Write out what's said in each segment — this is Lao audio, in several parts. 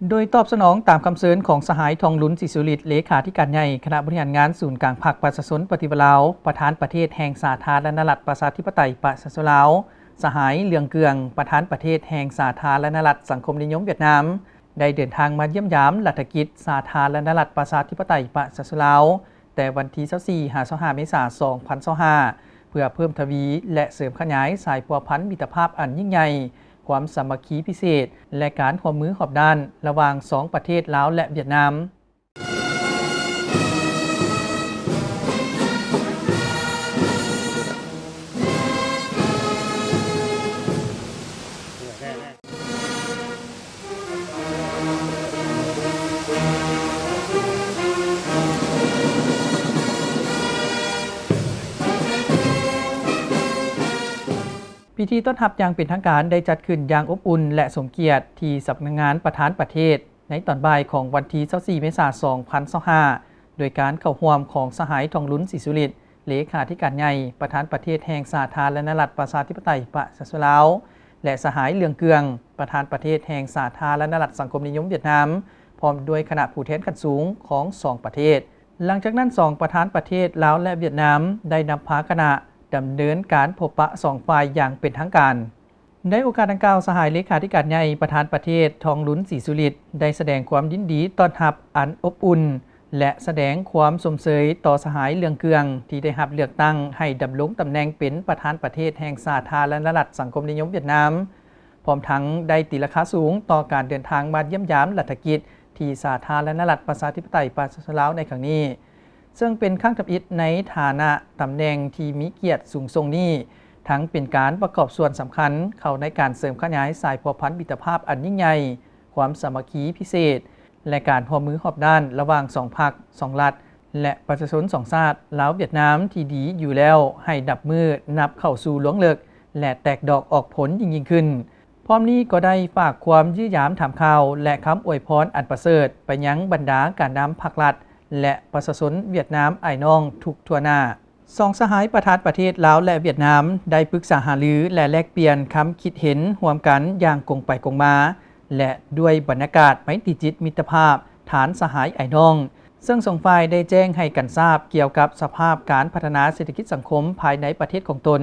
ໂດຍຕອບສະໜອງຕາມຄຳເຊີນຂອງສະຫາຍ ທອງລຸນ ສີສຸລິດ ເລຂາທິການໃຫຍ່ຄະນະບໍລິຫານງານສູນກາງພັກປະຊາຊົນປະຕິວັດລາວ, ປະທານປະເທດແຫ່ງສາທາລະນະລັດປະຊາທິປະໄຕປະຊາຊົນລາວ, ສະຫາຍ ເຫຼືອງເກືອງ ປະທານປະເທດແຫ່ງສາທາລະນະລັດສັງຄົມນິຍົມຫວຽດນາມ ໄດ້ເດີນທາງມາຢ້ຽມຢາມລັດຖະກິດສາທາລະນະລັດປະຊາທິປະໄຕປະຊາຊົນລາວ ແຕ່ວັນທີຊາວສີ່ ຫາ ຊາວຫ້າ ເມສາ ສອງພັນຊາວຫ້າ ເພື່ອເພີ່ມທະວີ ແລະ ເສີມຂະຫຍາຍສາຍພົວພັນມິດຕະພາບອັນຍິ່ງໃຫຍ່, ຄວາມສາມັກຄີພິເສດ ແລະ ການຮ່ວມມືຮອບດ້ານລະຫວ່າງສອງປະເທດລາວ ແລະ ຫວຽດນາມ. ພິທີຕ້ອນຮັບຢ່າງເປັນທາງການໄດ້ຈັດຂຶ້ນຢ່າງອົບອຸ່ນ ແລະ ສົມກຽດທີ່ສຳນັກງານປະທານປະເທດ ໃນຕອນບ່າຍຂອງວັນທີຊາວສີ່ ເມສາ ສອງພັນຊາວຫ້າ ໂດຍການເຂົ້າຮ່ວມຂອງສະຫາຍ ທອງລຸນ ສີສຸລິດ ເລຂາທິການໃຫຍ່ ປະທານປະເທດແຫ່ງສາທາລະນະລັດປະຊາທິປະໄຕປະຊາຊົນລາວ ແລະ ສະຫາຍ ເຫຼືອງເກືອງ ປະທານປະເທດແຫ່ງສາທາລະນະລັດສັງຄົມນິຍົມຫວຽດນາມ ພ້ອມດ້ວຍຄະນະຜູ້ແທນຂັ້ນສູງຂອງສອງປະເທດ. ຫຼັງຈາກນັ້ນ ສອງປະທານປະເທດລາວ ແລະ ຫວຽດນາມ ໄດ້ນຳພາຄະນະດຳເນີນການພົບປະສອງຝ່າຍຢ່າງເປັນທາງການ. ໃນໂອກາດດັ່ງກ່າວ, ສະຫາຍເລຂາທິການໃຫຍ່ ປະທານປະເທດ ທອງລຸນ ສີສຸລິດ ໄດ້ສະແດງຄວາມຍິນດີຕ້ອນຮັບອັນອົບອຸ່ນ ແລະ ສະແດງຄວາມຊົມເຊີຍຕໍ່ສະຫາຍ ເຫຼືອງເກືອງ ທີ່ໄດ້ຮັບເລືອກຕັ້ງໃຫ້ດຳລົງຕຳແໜ່ງເປັນປະທານປະເທດແຫ່ງສາທາລະນະລັດສັງຄົມນິຍົມຫວຽດນາມ, ພ້ອມທັງໄດ້ຕີລາຄາສູງຕໍ່ການເດີນທາງມາຢ້ຽມຢາມລັດຖະກິດທີ່ສາທາລະນະລັດປະຊາທິປະໄຕປະຊາຊົນລາວໃນຄັ້ງນີ້. ເຊິ່ງເປັນຄັ້ງທຳອິດໃນຖານະຕຳແໜ່ງທີ່ມີກຽດສູງສົ່ງນີ້, ທັງເປັນການປະກອບສ່ວນສຳຄັນເຂົ້າໃນການເສີມຂະຫຍາຍສາຍພົວພັນມິດຕະພາບອັນຍິ່ງໃຫຍ່, ຄວາມສາມັກຄີພິເສດ ແລະ ການຮ່ວມມືຮອບດ້ານລະຫວ່າງສອງພັກ, ສອງລັດ ແລະ ປະຊາຊົນສອງຊາດ ລາວ-ຫວຽດນາມ ທີ່ດີຢູ່ແລ້ວ ໃຫ້ນັບມື້ນັບເຂົ້າສູ່ລວງເລິກ ແລະ ແຕກດອກອອກຜົນຍິ່ງໆຂຶ້ນ. ພ້ອມນີ້ກໍໄດ້ຝາກຄວາມຢ້ຽມຢາມຖາມຂ່າວ ແລະ ຄຳອວຍພອນອັນປະເສີດໄປຍັງບັນດາການນຳພັກລັດ ແລະ ປະຊາຊົນຫວຽດນາມອ້າຍນ້ອງທຸກທົ່ວໜ້າ. ສອງສະຫາຍປະທານປະເທດລາວ ແລະ ຫວຽດນາມ ໄດ້ປຶກສາຫາລື ແລະ ແລກປ່ຽນຄຳຄິດເຫັນຮ່ວມກັນຢ່າງກົງໄປກົງມາ ແລະ ດ້ວຍບັນຍາກາດໄມຕີຈິດມິດຕະພາບ ຖານສະຫາຍອ້າຍນ້ອງ, ເຊິ່ງສອງຝ່າຍໄດ້ແຈ້ງໃຫ້ກັນຊາບກ່ຽວກັບສະພາບການພັດທະນາເສດຖະກິດສັງຄົມພາຍໃນປະເທດຂອງຕົນ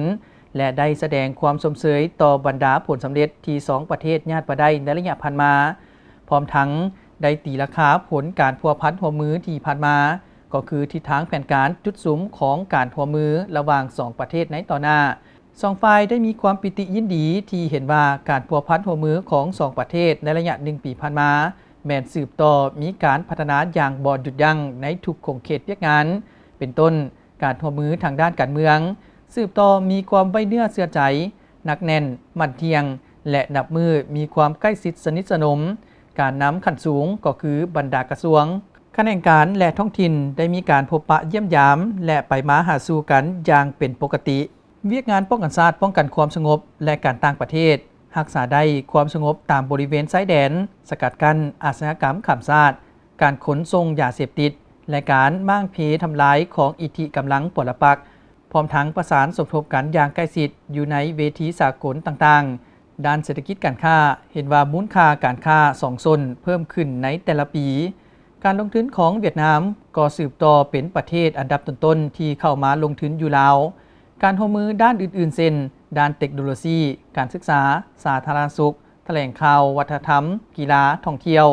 ແລະ ໄດ້ສະແດງຄວາມຊົມເຊີຍຕໍ່ບັນດາຜົນສຳເລັດທີ່ສອງປະເທດຍາດມາໄດ້ໃນໄລຍະຜ່ານມາ, ພ້ອມທັງໄດ້ຕີລາຄາຜົນການພົວພັນຮ່ວມມືທີ່ຜ່ານມາ, ກໍຄືທິດທາງແຜນການຈຸດສຸມຂອງການຮ່ວມມືລະຫວ່າງສອງປະເທດໃນຕໍ່ໜ້າ. ສອງຝ່າຍໄດ້ມີຄວາມປີຕິຍິນດີທີ່ເຫັນວ່າການພົວພັນຮ່ວມມືຂອງສອງປະເທດໃນໄລຍະໜຶ່ງປີຜ່ານມາ ແມ່ນສືບຕໍ່ມີການພັດທະນາຢ່າງບໍ່ຢຸດຢັ້ງໃນທຸກຂົງເຂດວຽກງານ, ເປັນຕົ້ນ ການຮ່ວມມືທາງດ້ານການເມືອງ, ສືບຕໍ່ມີຄວາມໄວ້ເນື້ອເຊື່ອໃຈ, ໜັກແໜ້ນ, ໝັ້ນທ່ຽງ ແລະ ນັບມື້ມີຄວາມໃກ້ຊິດສະໜິດສະໜົມ. ການນຳຂັ້ນສູງ ກໍຄືບັນດາກະຊວງ, ຂະແໜງການ ແລະ ທ້ອງຖິ່ນ ໄດ້ມີການພົບປະຢ້ຽມຢາມ ແລະ ໄປມາຫາສູ່ກັນຢ່າງເປັນປົກກະຕິ. ວຽກງານປ້ອງກັນຊາດ, ປ້ອງກັນຄວາມສະຫງົບ ແລະ ການຕ່າງປະເທດ, ຮັກສາໄດ້ຄວາມສະຫງົບຕາມບໍລິເວນຊາຍແດນ, ສະກັດກັ້ນອາຊະຍາກຳຂ້າມຊາດ, ການຂົນສົ່ງຢາເສບຕິດ ແລະ ການມ້າງເພທຳລາຍຂອງອິດທິກຳລັງປໍລະປັກ, ພ້ອມທັງປະສານສົມທົບກັນຢ່າງໃກ້ຊິດຢູ່ໃນເວທີສາກົນຕ່າງໆ. ດ້ານເສດຖະກິດການຄ້າ, ເຫັນວ່າມູນຄ່າການຄ້າສອງຊົນເພີ່ມຂຶ້ນໃນແຕ່ລະປີ. ການລົງທຶນຂອງຫວຽດນາມກໍສືບຕໍ່ເປັນປະເທດອັນດັບຕົ້ນໆທີ່ເຂົ້າມາລົງທຶນຢູ່ລາວ. ການຮ່ວມມືດ້ານອື່ນໆ ເຊັ່ນ ດ້ານເຕັກໂນໂລຊີ, ການສຶກສາ, ສາທາລະນະສຸກ, ຖະແຫຼງຂ່າວ, ວັດທະນະທຳ, ກິລາ, ທ່ອງທ່ຽວ,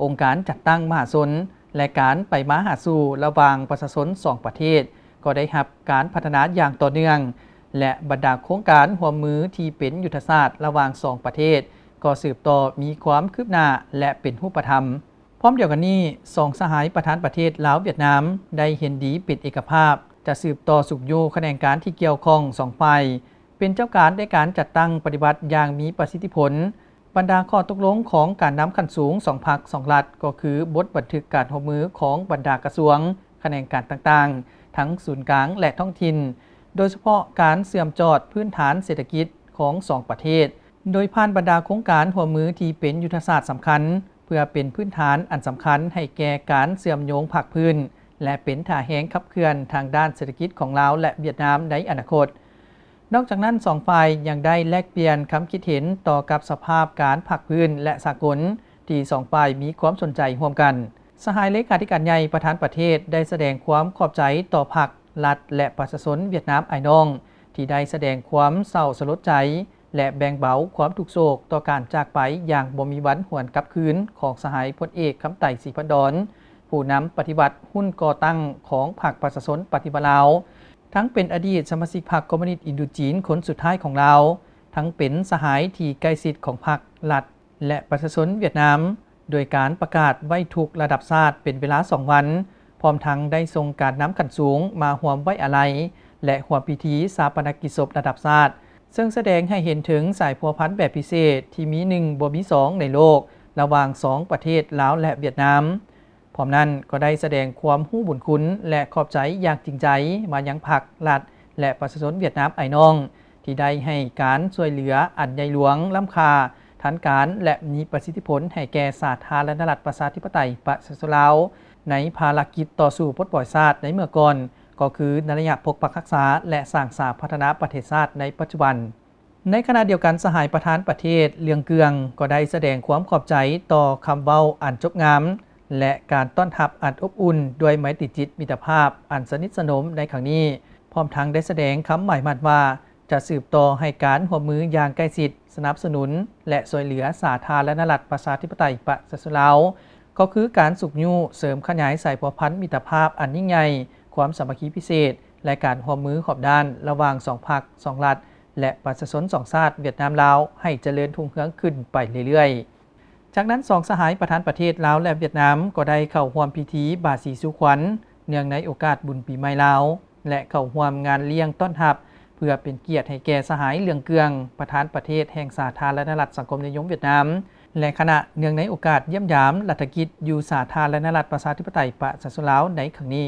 ອົງການຈັດຕັ້ງມະຫາຊົນ ແລະ ການໄປມາຫາສູ່ລະຫວ່າງປະຊາຊົນສອງປະເທດ ກໍໄດ້ຮັບການພັດທະນາຢ່າງຕໍ່ເນື່ອງ ແລະ ບັນດາໂຄງການຮ່ວມມືທີ່ເປັນຍຸດທະສາດລະຫວ່າງສອງປະເທດ ກໍສືບຕໍ່ມີຄວາມຄືບໜ້າ ແລະ ເປັນຮູບປະທຳ. ພ້ອມດຽວກັນນີ້, ສອງສະຫາຍປະທານປະເທດລາວ-ຫວຽດນາມ ໄດ້ເຫັນດີເປັນເອກະພາບ ຈະສືບຕໍ່ຊຸກຍູ້ຂະແໜງການທີ່ກ່ຽວຂ້ອງສອງຝ່າຍ ເປັນເຈົ້າການໃນການຈັດຕັ້ງປະຕິບັດຢ່າງມີປະສິດທິຜົນ. ບັນດາຂໍ້ຕົກລົງຂອງການນຳຂັ້ນສູງສອງພັກສອງລັດ ກໍຄືບົດບັນທຶກການຮ່ວມມືຂອງບັນດາກະຊວງ, ຂະແໜງການຕ່າງໆ ທັງສູນກາງ ແລະ ທ້ອງຖິ່ນ, ໂດຍສະເພາະການເຊື່ອມຈອດພື້ນຖານເສດຖະກິດຂອງສອງປະເທດ, ໂດຍຜ່ານບັນດາໂຄງການຮ່ວມມືທີ່ເປັນຍຸດທະສາດສຳຄັນ ເພື່ອເປັນພື້ນຖານອັນສຳຄັນໃຫ້ແກ່ການເຊື່ອມໂຍງພາກພື້ນ ແລະ ເປັນທ່າແຮງຂັບເຄື່ອນທາງດ້ານເສດຖະກິດຂອງລາວ ແລະ ຫວຽດນາມໃນອະນາຄົດ. ນອກຈາກນັ້ນ, ສອງຝ່າຍຍັງໄດ້ແລກປ່ຽນຄຳຄິດເຫັນຕໍ່ກັບສະພາບການພາກພື້ນ ແລະ ສາກົນ, ທີ່ສອງຝ່າຍມີຄວາມສົນໃຈຮ່ວມກັນ. ສະຫາຍເລຂາທິການໃຫຍ່ປະທານປະເທດໄດ້ສະແດງຄວາມຂອບໃຈຕໍ່ພັກ, ລັດ ແລະ ປະຊາຊົນຫວຽດນາມອ້າຍນ້ອງ ທີ່ໄດ້ສະແດງຄວາມເສົ້າສະຫຼົດໃຈ ແລະ ແບ່ງເບົາຄວາມທຸກໂສກຕໍ່ການຈາກໄປຢ່າງບໍ່ມີວັນຫວນກັບຄືນຂອງສະຫາຍພົນເອກ ຄຳໄຕ ສີພັນດອນ ຜູ້ນຳປະຕິວັດຮຸ່ນກໍ່ຕັ້ງຂອງພັກປະຊາຊົນປະຕິວັດລາວ, ທັງເປັນອະດີດສະມາຊິກພັກຄອມມູນິດອິນໂດຈີນຄົນສຸດທ້າຍຂອງລາວ, ທັງເປັນສະຫາຍທີ່ໃກ້ຊິດຂອງພັກ, ລັດ ແລະ ປະຊາຊົນຫວຽດນາມ, ໂດຍການປະກາດໄວ້ທຸກລະດັບຊາດເປັນເວລາສອງວັນ, ພ້ອມທັງໄດ້ສົ່ງການນຳຂັ້ນສູງມາຮ່ວມໄວ້ອາໄລ ແລະ ຮ່ວມພິທີຊາປະນະກິດສົບລະດັບຊາດ, ເຊິ່ງສະແດງໃຫ້ເຫັນເຖິງສາຍພົວພັນແບບພິເສດທີ່ມີໜຶ່ງບໍ່ມີສອງໃນໂລກ ລະຫວ່າງສອງປະເທດລາວ ແລະ ຫວຽດນາມ. ພ້ອມນັ້ນກໍໄດ້ສະແດງຄວາມຮູ້ບຸນຄຸນ ແລະ ຂອບໃຈຢ່າງຈິງໃຈມາຍັງພັກ, ລັດ ແລະ ປະຊາຊົນຫວຽດນາມອ້າຍນ້ອງ ທີ່ໄດ້ໃຫ້ການຊ່ວຍເຫຼືອອັນໃຫຍ່ຫຼວງ, ລ້ຳຄ່າ, ທັນການ ແລະ ມີປະສິດທິຜົນໃຫ້ແກ່ສາທາລະນະລັດປະຊາທິປະໄຕປະຊາຊົນລາວ ໃນພາລະກິດຕໍ່ສູ້ປົດປ່ອຍຊາດໃນເມື່ອກ່ອນ, ກໍຄືໃນໄລຍະປົກປັກຮັກສາ ແລະ ສ້າງສາພັດທະນາປະເທດຊາດໃນປັດຈຸບັນ. ໃນຂະນະດຽວກັນ, ສະຫາຍປະທານປະເທດ ເລື່ອງເກືອງ ກໍໄດ້ສະແດງຄວາມຂອບໃຈຕໍ່ຄຳເວົ້າອັນຈົບງາມ ແລະ ການຕ້ອນຮັບອັນອົບອຸ່ນດ້ວຍໄມຕີຈິດມິດຕະພາບອັນສະໜິດສະໜົມໃນຄັ້ງນີ້, ພ້ອມທັງໄດ້ສະແດງຄຳໝາຍໝັ້ນວ່າ ຈະສືບຕໍ່ໃຫ້ການຮ່ວມມືຢ່າງໃກ້ຊິດ, ສະໜັບສະໜູນ ແລະ ຊ່ວຍເຫຼືອສາທາລະນະລັດປະຊາທິປະໄຕປະຊາຊົນລາວ, ກໍຄືການຊຸກຍູ້ເສີມຂະຫຍາຍສາຍພົວພັນມິດຕະພາບອັນຍິ່ງໃຫຍ່, ຄວາມສາມັກຄີພິເສດ ແລະ ການຮ່ວມມືຮອບດ້ານລະຫວ່າງສອງພັກ, ສອງລັດ ແລະ ປະຊາຊົນສອງຊາດຫວຽດນາມ-ລາວ ໃຫ້ຈະເລີນຮຸ່ງເຮືອງຂຶ້ນໄປເລື້ອຍໆ. ຈາກນັ້ນ, ສອງສະຫາຍປະທານປະເທດລາວ ແລະ ຫວຽດນາມ ກໍໄດ້ເຂົ້າຮ່ວມພິທີບາສີສູ່ຂວັນ ເນື່ອງໃນໂອກາດບຸນປີໃໝ່ລາວ ແລະ ເຂົ້າຮ່ວມງານລ້ຽງຕ້ອນຮັບ ເພື່ອເປັນກຽດໃຫ້ແກ່ສະຫາຍ ເລື່ອງເກືອງ ປະທານປະເທດແຫ່ງສາທາລະນະລັດສັງຄົມນິຍົມຫວຽດນາມ ແລະ ຄະນະ ເນື່ອງໃນໂອກາດຢ້ຽມຢາມລັດຖະກິດຢູ່ສາທາລະນະລັດປະຊາທິປະໄຕປະຊາຊົນລາວໃນຄັ້ງນີ້.